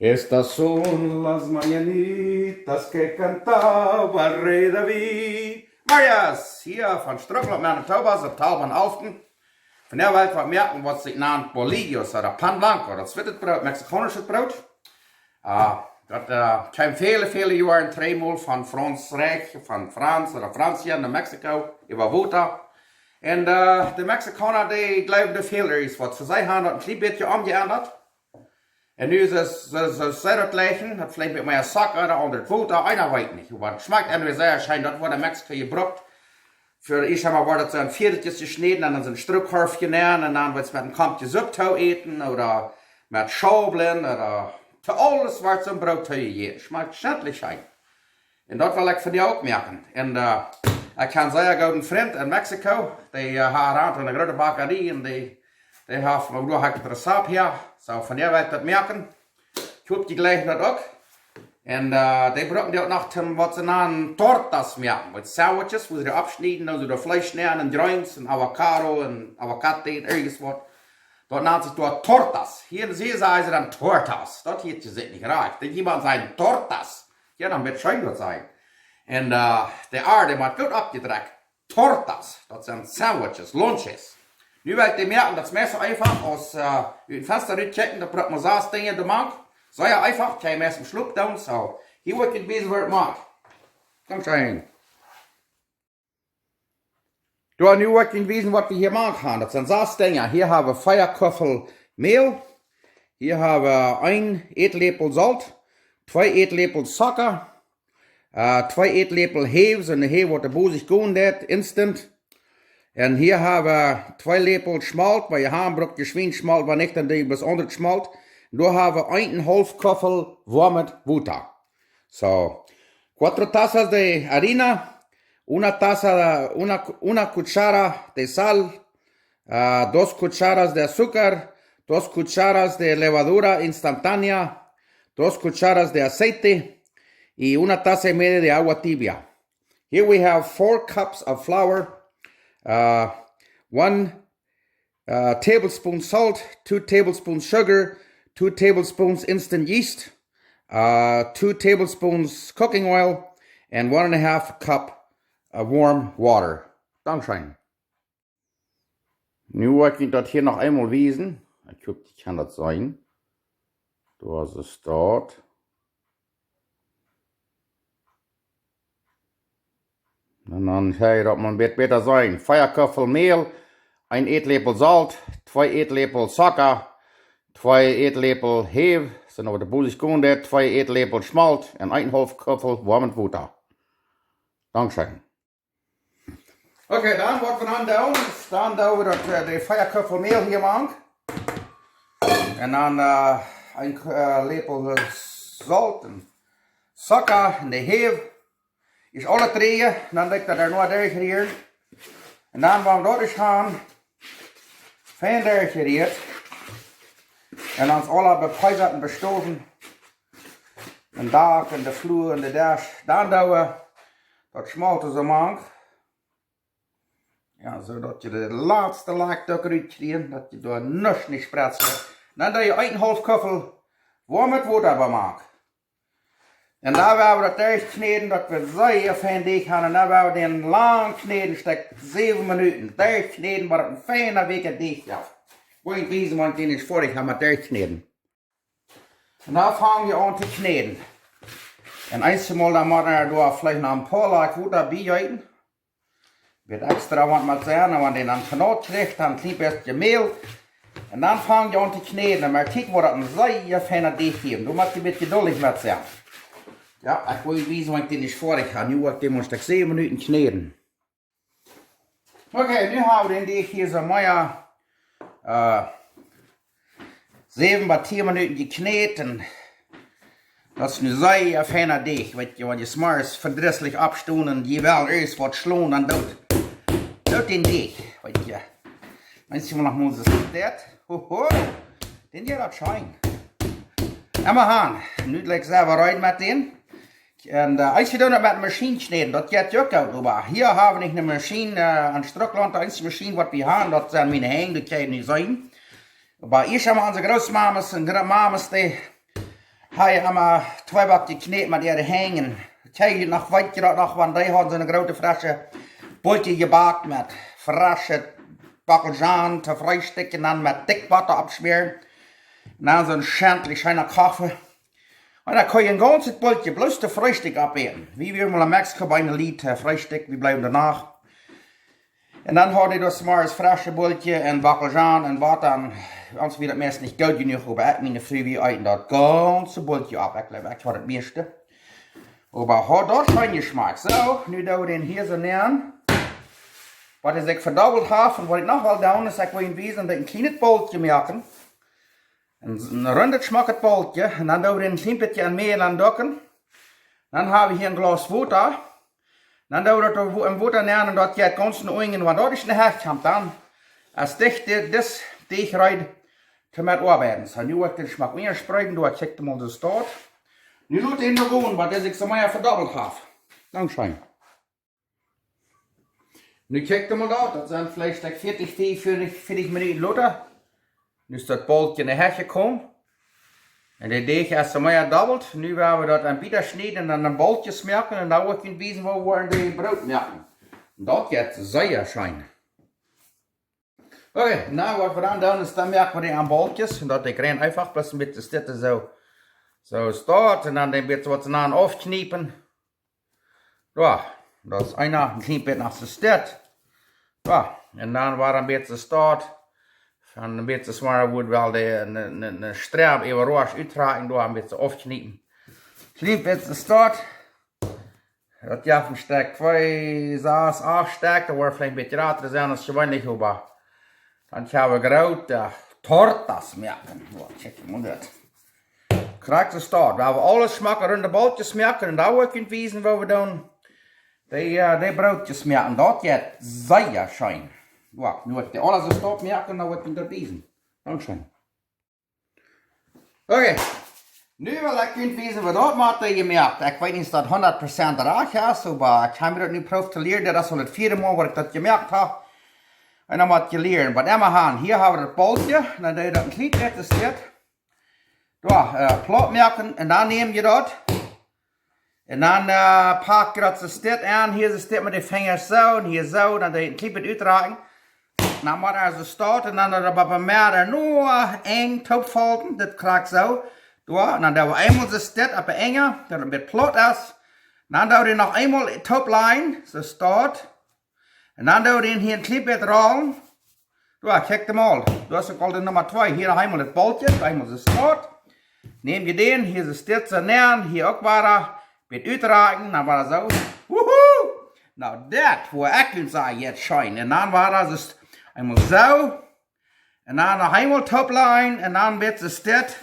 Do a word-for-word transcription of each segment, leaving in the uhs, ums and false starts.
Estas son las mañanitas que cantaba el rey David. Marias, hia von Strucklaunt, Manitoba, September alften. Vondoag well ekj waut moaken waut sikj nant bolillos ooda pan blanco, daut es wittet Broot, mexikaunischet Broot. Ah, daut, ah, kjeem väle, väle Joaren trigj mol von Frankjrikj, von Franz ooda Francia no Mexiko, äwa Wota. Un, ah, de Mexikauna, dee jleewen väl es waut. See, see haben daut een kjlien bät omjeendat. Un nu es et, see, see, see daut jlikjen, daut veleicht met mea Zucka ooda aundret Wota, eena weet nich. Oba et schmakjt eenem sea scheen, daut woat en Mexiko jebrukt. Fa, ekj saj mau, woat daut soo en Viedelkjes jeschnäden un dan soo en Struckkorf jenämen un dan woat et met een Kompkje Supp too äten ooda met Schaublen ooda to aules woat soo en Broot too jejäten. Schmakjt schentlich scheen. Un daut well ekj vondoag uk moaken. Un, ah, ekj hab een sea gooden Frint en Mexiko. Dee, ah, haft eene groote Bakarie un dee, dee haft, wua ekj daut Rezept hia. Soo, vondoag well ekj daut moaken. Ekj hop, jie jlikjen daut uk. Un, ah, dee brucken dee uk noch toom waut see nanen tortas moaken. Met sandwiches, wua see dee oppschnieden, dan soo daut Fleesch nämen un Greens un Avocado un Aguacate un irjent waut. Daut nant sikj doa tortas. Hia en Siesa es et dan tortas. Daut hieet sikj nich rajcht. Dee jie mau sajen tortas. Jo, dan woat scheen daut sennen. Un, ah, de Ieed, dee woat goot oppjedrekjt. Tortas, daut sent sandwiches, lunches. Nu well ekj dee moaken, daut es meist soo eefach aus, ah, ut daut Fensta rutkjikjen, daut brukt mau sas Dinja doamank. Soo, jo, eefach, kjenn jie meist em Schlop doonen, soo. Hia woa ekj junt wiesen woo et moakt. Komt scheen. Jo, nu woa ekj junt wiesen waut wie hia moaken. Daut sent sas Dinja. Hia hab wie vea Kuffel Mäl. Hia hab wie een Ätläpel Solt, twee Ätläpel Zucka, ah, twee Ätläpel Hew, soo ne Hew waut de Bosich gonen deit, instant. Un hia hab wie twee Läpel Schmolt, wan jie haben, bruck jie Schwienschmolt, wan nich, dan doo jie bloos aundret Schmolt. Un doa hab wie een un haulf Kuffel woamet Wota. So, cuatro tazas de harina, una taza, una, una cuchara de sal, ah, dos cucharas de azúcar, dos cucharas de levadura instantánea, dos cucharas de aceite y una taza y media de agua tibia. Here we have four cups of flour, uh, one, uh, tablespoon salt, two tablespoons sugar, two tablespoons instant yeast, uh, two tablespoons cooking oil, and one and a half cup, uh, warm water. Dankscheen. Nu woa ekj junt daut hia noch eemol wiesen. Ekj hop, jie kjennen daut seenen. Doa es de Start. Un dan hia daut mau een bät bäta seenen. Vea Kuffel Mäl, een Ätläpel Solt, twee Ätläpel Zucka, twee Ätläpel Hew, sent oba de Bosich gonen deit, twee Ätläpel Schmolt un een un haulf Kuffel woamet Wota. Dankscheen. Okay, dan waut wie dan doonen, es dan doo wie daut, ah, de vea Kuffel Mäl hia mank. Un dan, ah, een, ah, Läpel, ah, Solt un Zucka un de Hew. Es aules trigj, dan doo ekj daut doa noch derchrieren. Un dan, wan wie daut es han, fein derchjerieet. Un ons aula bepeesat un bestowen. Daut Dak un de Flua un de Desch. Dan doo wie daut Schmolt soo mank. Jo, soo daut jie de latste Lak uk rutkjrieen, daut jie doa nuscht nich spretsen. Dan doo jie een un haulf Kuffel woamet Wota bie mank. Un dan woa wie daut derchkjnäden, daut wie sea fein Deajch haben. Un dan woa wie dän lang kjnäden, stekj säwen Minuten. Derchkjnäden, bat daut een feina weeka Deajch jeft. Woa ekj junt wiesen, wan ekj dän es foadich hab met derchkjnäden. Un dan fang wie aun to kjnäden. Un eensjemol dan mott eena doa veleicht noch een poa Lak Wota biejeeten. Woat extra waut met sennen, un wan dee dan Knot kjricht, dan een kjlien bät Mäl. Un dan fang wie aun to kjnäden. Un mau kjikj, woat daut een sea feina Deajch jeft. Doa mott jie een bät jeduldich met sennen. Jo, ekj well junt wiesen, wan ekj dän es foadich hab. Nu woa ekj dän mau stekj säwen Minuten kjnäden. Okay, nu hab wie dän Deajch hia soo mau, ah, säwen bat tieen Minuten jekjnät un daut es nu sea feina Deajch, weetst, wan jie zemorjes vedrisslich oppstonen un jie wellen ieescht waut schlonen, dan doot, doot dän Deajch, weetst. Wan jie mau noch mol soo sent, hoho, dän jeit daut scheen. Emma han, nu jlikj selfst reed met dän. Un, ah, aus jie dan met ne Maschien kjnäden, daut jeit uk goot, oba hia hab wie nich ne Maschien, ah, en Strucklaunt, de eensje Maschien waut wie haben, daut sent miene Henj, daut kjenn jie nich seenen. Oba hia sent mau onse Grootmamas un Gro-, Mamas, dee, Hee emma twee Bak jekjnät met äare Henj. Kjikj, noch weet jie daut noch, wan dee hauden soone groote fresche Bultje jebakt met fresche Bockelzhonen to Freestikj un dan met dikj Botta oppschmäaren. Un dan soon schentlich scheena Koffe. Un dan kunn jie een gaunzet Bultje bloos to Freestikj oppäten. Wie wieren mol en Mexiko bie een Lied, äh, Freestikj, wie bleewen doano. Un dan haud ekj daut zemorjes fresche Bultje un Bockelzhonen un Botta. Un ons wia daut meist nich goot jenuach, oba ekj un miene Fru, wie eeten daut gaunze Bultje opp. Ekj jleew, ekj haud daut mieeschte. Oba haud daut scheen jeschmakt. Soo, nu doo wie dän hia soo nämen. Waut hee sikj vedobbelt haft un waut ekj noch well doonen, es, ekj well junt wiesen, daut ekj een kjlienet Bultje moak. Een, een rundet, schmocket Bultje. Un dan doo wie een kjlien bät aun Mäl aunduken. Dan hab wie hia een Glaus Wota. Dan doo wie daut em Wo-, em Wota nämen un daut jeit gaunz no unjen, wan daut es ne Hecht kjemt dan. Aus dicht di-, dis Deajch reed to met oabeiden. Soo, nu woa ekj dän schmock unjaspreeden, doo ekj mol soo staut. Nu lot dän noch gonen, waut hee sikj soo mea vedobbelt haft. Dankscheen. Nu kjikjt mol daut, daut sent veleicht like veatich, veatich, veatich Minuten lota. Nu es daut Bultje no Hecht jekomen. Un de Deajch es soo mea dobbelt. Nu woa wie daut aun Bieta schnieden un dan Bultjes moaken. Un dan woa ekj junt wiesen, woo wie dee Broot moaken. Un daut jeit sea scheen. Okay, nu waut wie dan doonen es, dan moak wie dee aun Bultjes. Un daut dee kjrieen eefach bloos een bät dit soo, soo staut. Un dan een bät waut aun aufkjniepen. Jo, daut es eena, een kjlien bät no soo staut. Jo, un dan woa wie een bät staut. Von een bät soo woat, woa wie dee ne, ne, ne Sträm äwa rosch uttrakjen, doa een bät aufkjniepen. Kjlien bät staut. Daut jeft een Stekj, twee, sas, acht Stekj, daut woat veleicht een bät jrata sennen aus jeweenlich, oba dan kjenn wie groote Tortas moaken. Jo, kjikj mol daut. Krakjt soo staut. Wie haben aules schmocke runde Bultjes moaken un dan woa ekj junt wiesen, woo wie doonen dee, äh, dee Brootjes moaken. Daut jeit sea scheen. Jo, nu woa ekj dee aules soo staut moaken, dan woa ekj junt daut wiesen. Dankscheen. Okay. Nu well ekj junt wiesen, waut daut met dee jemoakt. Ekj weet nich, aus daut hundat Prozent rajcht es, oba ekj hab mie daut nu jeprooft to lieren. Daut es aul daut vieede Mol, waut ekj daut jemoakt hab. Un dan mott jie lieren. Waut emma han. Hia haben wie daut Bultje. Dan doo wie daut een kjlien bät, es dit. Jo, äh, plaut moaken. Un dan näm jie daut. Un dan, äh, pak jie daut soo dit aun. Hia es dit met de Finjasch soo un hia soo. Dan doo jie een kjlien bät utrakjen. Dan mott et soo staut un dan daut bie mea no enj toopfalten, dit krakjt soo. Jo, un dan doo wie eemol soo dit opp de Enj, daut et een bät plaut es. Dan doo wie noch eemol toopleien, soo staut. Un dan doo wie hia een kjlien bät rollen. Jo, kjikj mol. Daut es uk aul de Numma twee. Hia noch eemol daut Bultje, eemol soo staut. Näm jie dän, hia soo dit soo nämen, hia uk wada, bät utrakjen, dan wada soo. Wuhu! Nu, daut woa ekj junt sajen, jeit scheen. Un dan wada soo, eemol soo. Un dan noch eemol toopleien un dan bät soo dit.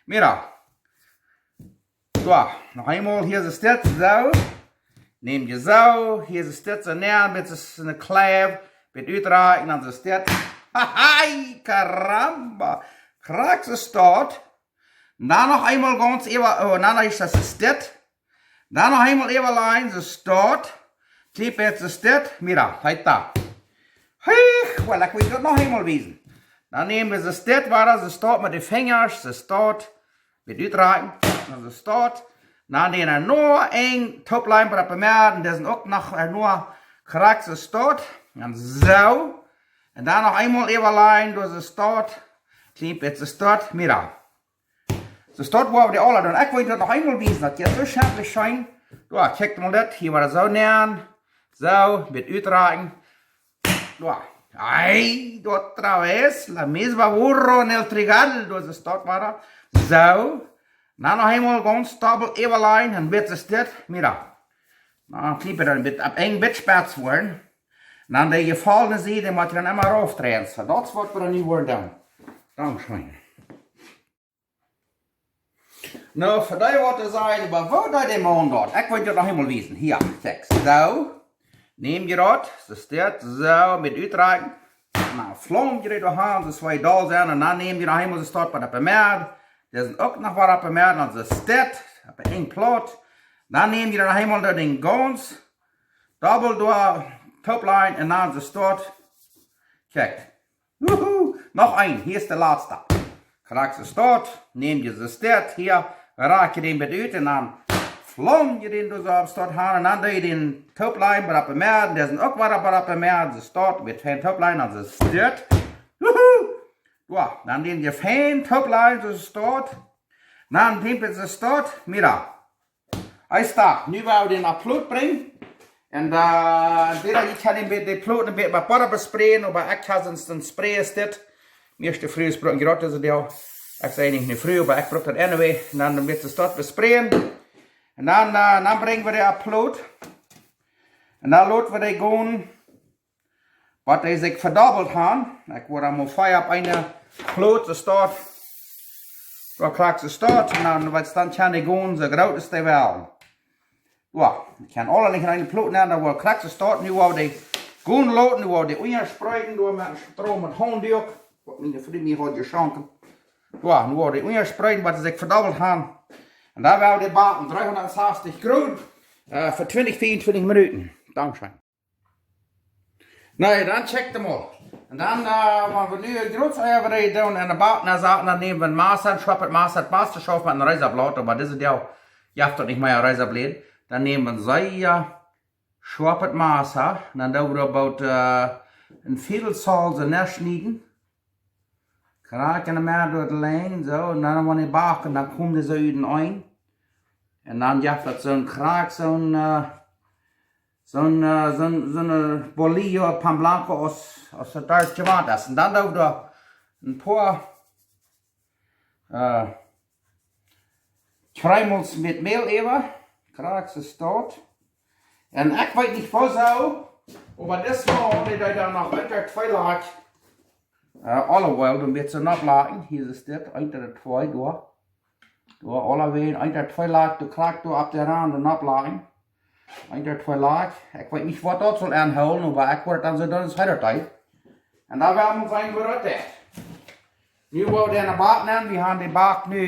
Mira. Jo, noch eemol hia soo dit, soo. Näm jie soo, hia soo dit soo nämen, bät soo ne Kleiw, bät utrakjen, dan soo dit. Hahai, caramba. Krakjt soo staut. Dan noch eemol gaunz äwa, oh, dan noch es daut soo dit. Dan noch eemol äwaleien, soo staut. Kjlien bät soo dit, mira, ahí está. Hee, well, ekj well daut noch eemol wiesen. Dan näm wie soo dit, wada soo staut met de Finjasch, soo staut. Bät utrakjen, dan soo staut. Dan dee no enj toopleien, bie de Pomaden, dee sent uk noch, äh, no krakjt soo staut. Dan soo. Un dan noch eemol äwaleien, doa soo staut. Kjlien bät soo staut, mira. Soo staut woa wie dee aula doonen. Ekj well daut noch eemol wiesen, daut jeit soo schentlich scheen. Jo, kjikj mol daut, hia wada soo nämen. Soo, bät utrakjen. Jo, ahí, otra vez, la misma burro en el trigal, doa soo staut wada. Soo, dan noch eemol gaunz dobbelt äwaleien un bät soo dit, mira. Dan kjlien bät dan bät, opp enj bät spetz woaren. Dan de jefollne Sied, dee mott jie dan emma rauf dreien. Soo, daut es waut wie dan nu woaren doonen. Dankscheen. Nu, fa dee waut to sajen, oba woo deed de Maun daut? Ekj well daut noch eemol wiesen. Hia, kjikj. Soo. Näm jie daut, soo staut, soo, bät utrakjen. Nu, flaum jie daut han, daut see doll sent, un dan näm jie noch eemol soo staut bie de Pomad. Dee sent uk noch wada opp de Pomad, dan soo staut, opp enj plaut. Dan näm jie noch eemol daut Dinkj gaunz. Dobbelt doa, toopleien un dan soo staut. Kjikj. Wuhu! Noch een, hia es de latste. Krakjt soo staut, näm jie soo staut, hia, Rakj je dän bät ut un dan flaum je dän doa soo opp Stoot han un dan doo je dän toop lajen, bie opp de Med, dee sent uk wada bie opp de Med, soo Stoot, bät fein toop lajen, dan soo Stoot. Wuhu! Jo, dan dän je fein toop lajen, soo Stoot. Dan dän bät soo Stoot, mira. Ahí está, nu woa wie dän opp Plot brinjen. Un, äh, entwäda jie kjennen dän bät, dän Plot een bät met Botta besprayen, oba ekj hab soo een Spray es dit. Mieeschte Frues brucken jrod dise Dinger. Ekj sie nich eene Fru, oba ekj bruk daut anyway. Un dan met de Stoot besprayen. Un dan, äh, dan brinj wie dän opp Plot. Un dan lot wie dän gonen, waut dee sikj vedobbelt haben. Ekj woa dan mol fia opp eene Plot, soo Stoot. Doa krakjt soo Stoot. Un dan, waut dan kjennen dee gonen, soo groot es dee woaren. Jo, ekj kaun aule nich en eene Plot nämen, dan woa ekj krakjt soo Stoot. Nu woa wie dee gonen loten, nu woa wie dee unjaspreeden, doa met een Stroh met Haunduak. Waut miene Fru mie haud jeschonken. Jo, nu woa wie dee unjaspreeden, waut dee sikj vedobbelt haben. Un dan woa wie dee backen, dreehundat sastich Grod, äh, fa twintich, fiefuntwintich Minuten. Dankscheen. Na, dan check dee mol. Un dan, äh, wan wie nu een groot Ei äwa doonen en de Bak, dan saten, dan nämen wie een Massa, een schoapet Massa, daut Massa schauft met een Razor Blade, oba dise Dinger, jie haben doch nich mea Razor Blade. Dan nämen wie een sea schoapet Massa, un dan doo wie doa about, äh, een Viedel Zoll soo nennschnieden. Krakjt en de Med doa lang, soo, un dan wan dee backen, dan komen dee soo uteneen. Un dan jeft daut soo een krakjt, soo een, äh, soo een, äh, soo een, soo een bolillo pan blanco aus, aus daut doa jewant es. Un dan doo wie doa een poa, äh, Kjreemels met Mäl äwa, krakjt soo Stoot. Un ekj weet nich woo soo, oba dis Mol haud ekj dan noch unja twee Lak, äh, olive oil, dan bät soo nopp lajen. Hia es dit, unja twee doa. Doa, aulawäajen, unja twee Lak, doa krakjt doa opp de Rand nopp lajen. Unja twee Lak. Ekj weet nich, waut daut saul aunhoolen, oba ekj woa daut dan soo doonen, aus hee daut deed. Un dan woa wie mol seenen, woo daut jeit. Nu woa wie dän en de Bak nämen. Wie haben dän Bak nu,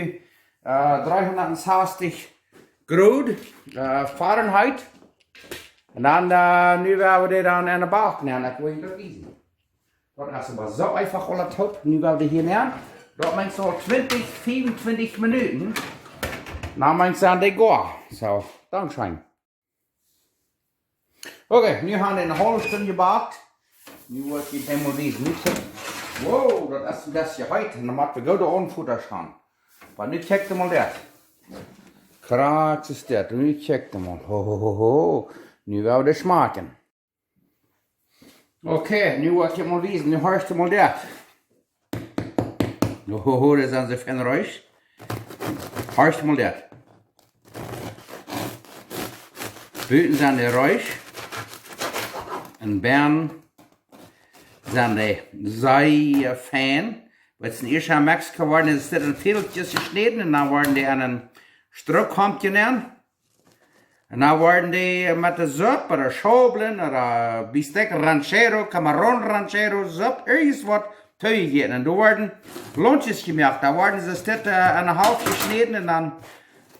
äh, dreehundat sastich Grod, äh, Fahrenheit. Un dan, äh, nu woa wie dän dan en de Bak nämen. Ekj well junt daut wiesen. Daut es oba soo eefach aulatoop. Nu woa wie dän hia nämen. Daut meent soo twintich, fiefuntwintich Minuten. Dan meent sent dee goa. Soo, dankscheen. Okay, nu haben wie eene haulwe Stund jebackt. Nu woa ekj dee mol wiesen. Nu check. Wow, daut es een bät heet. Un dan mott wie goode Aunfota haben. Oba nu check dee mol daut. Krakjt es daut. Nu check dee mol. Ho, ho, ho, ho. Nu woa wie dee schmakjen. Okay, nu woa ekj mol wiesen. Nu horcht mol daut. Ho, ho, ho, daut sent see fein reesch. Horcht mol daut. Buten sent dee reesch. Un bennen sent dee sea fein. Waut see ieescht en Mexiko worden, es dit en Viedelkjes jeschnäden un dan worden dee en een Strohkommkje nenn. Un dan worden dee met de Supp, ooda Schaublen, ooda Bistec ranchero, Camarón ranchero, Supp, irjent waut toojejäten. Un doa worden Lonkjes jemoakt. Doa worden see dit, äh, en de Halft jeschnäden un dan,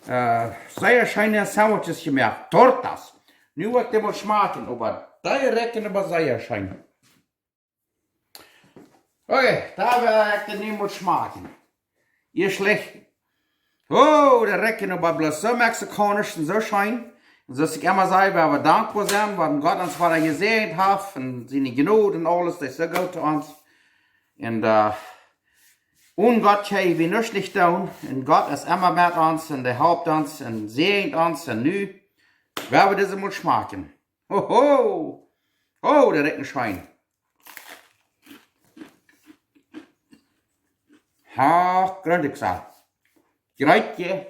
äh, sea scheene Sandwiches jemoakt. Tortas. Nu woa ekj dee mol schmakjen, oba dee rikjen oba sea scheen. Okay, dan woa ekj dee nu mol schmakjen. Ieescht schlecht. Oh, dee rikjen oba bloos soo mexikaunisch un soo scheen. Un soo aus ekj emma saj, wie haben dankboa sennen, waut Gott ons wada jesäajent haft un siene Jnod un aules, dee es soo goot to ons. Un, äh, onen Gott kjenn wie nuscht nich doonen. Un Gott es emma met ons un dee halpt ons un säajent ons. Un nu woa wie dise mol schmakjen. Ho, ho! Oh, dee rikjen scheen. Ha, Gründeksa. Greetje,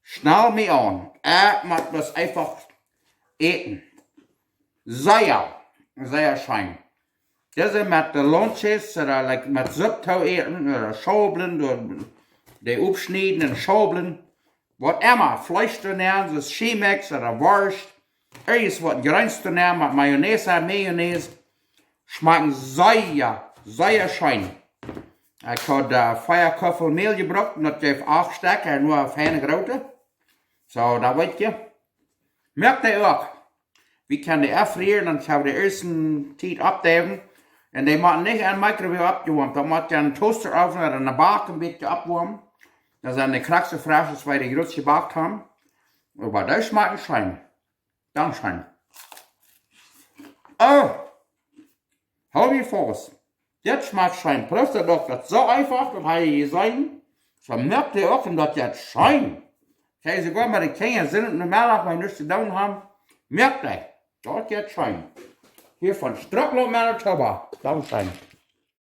schnal mie aun. Ekj mott daut eefach äten. Sea, sea scheen. Dise met de Lonkjes, ooda, like, met Supp to äten, ooda Schaublen, doa dee oppschnieden un Schaublen. Waut emma, Fleesch to nämen, soo aus Chimex ooda Worscht. Irjent waut Jreens to nämen, met Mayonnaise, Mayonnaise. Schmakjen sea, sea scheen. Ekj haud, äh, vea Koffel Mäl jebrukt, un daut jeef acht Stekj, un nu feine groote. Soo, daut weet jie. Moakt dee uk. Wie kjennen dee aunfrieren, dan kjenn wie dee ieescht eene Tiet oppdeiwen. Un dee motten nich en de Microwave oppjewoamt. Daut mott je en Toasterowen ooda en de Bak een bät oppwoamen. Daut sent de krakjt soo fresch aus wie dee jrod jebakt haben. Oba dee schmakjen scheen. Dankscheen. Oh, holy faust. Dit schmakjt scheen. Plus daut uk, daut soo eefach, daut hab jie jeseenen. Soo moakt dee uk un daut jeit scheen. Kjikj, soogoa met de Kjinja, Sindach Nomeddach, wan jie nuscht to doonen haben, moakt dee. Daut jeit scheen. Hia von Struckland, Manitoba. Dankscheen.